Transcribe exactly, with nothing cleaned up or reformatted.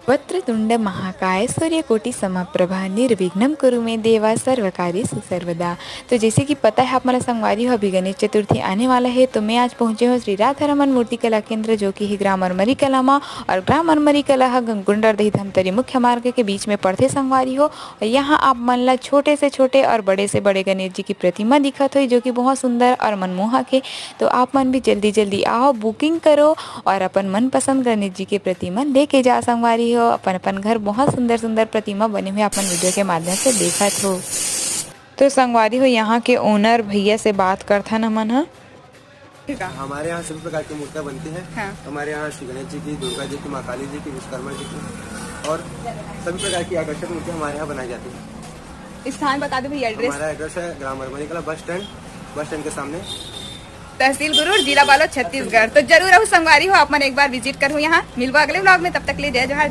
वक्रतुंड महाकाय सूर्यकोटि समप्रभा निर्विघ्नं कुरु मे देवा सर्वकार्येषु सर्वदा। तो जैसे कि पता है आप मन ला संगवारी हो, अभी गणेश चतुर्थी आने वाला है, तो मैं आज पहुँचे हूँ श्री राधा रमन मूर्ति कला केंद्र, जो कि है ग्राम अरमरी कला मा, और ग्राम अरमरी कला ह गुंडरदेही धमतरी मुख्य मार्ग के बीच में पड़थे संगवारी हो। और यहाँ आप मन ला छोटे से छोटे और बड़े से बड़े गणेश जी की प्रतिमा दिखत होही, जो कि बहुत सुंदर और मनमोहक है। तो आप मन भी जल्दी जल्दी आओ, booking करो और अपन मनपसंद गणेश जी के प्रतिमा लेके जा संगवारी हो। अपन अपन घर बहुत सुंदर सुंदर प्रतिमा बने हुए अपन video के माध्यम से देखत हो। तो संगवारी हो, यहाँ के owner भैया से बात करथन हमन ह। ठीक है। हमारे यहाँ सभी प्रकार की मूर्तियाँ बनती हैं। हाँ। हमारे यहाँ श्री गणेश जी की, दुर्गा जी की, माँ काली जी की, विश्वकर्मा जी की और सभी प्रकार की आकर्षक मूर्तियाँ हमारे यहाँ बनाई जाती हैं। स्थान बता दो भैया, address। हमारा address है ग्राम अरमरी कला, बस स्टैंड, बस स्टैंड के सामने। तहसील गुरूर, जिला बालोद, छत्तीसगढ़। तो जरूर आहू संगवारी हो, आप मन एक बार visit करहू यहाँ। मिलबो अगले vlog में, तब तक के लिए जय जोहार।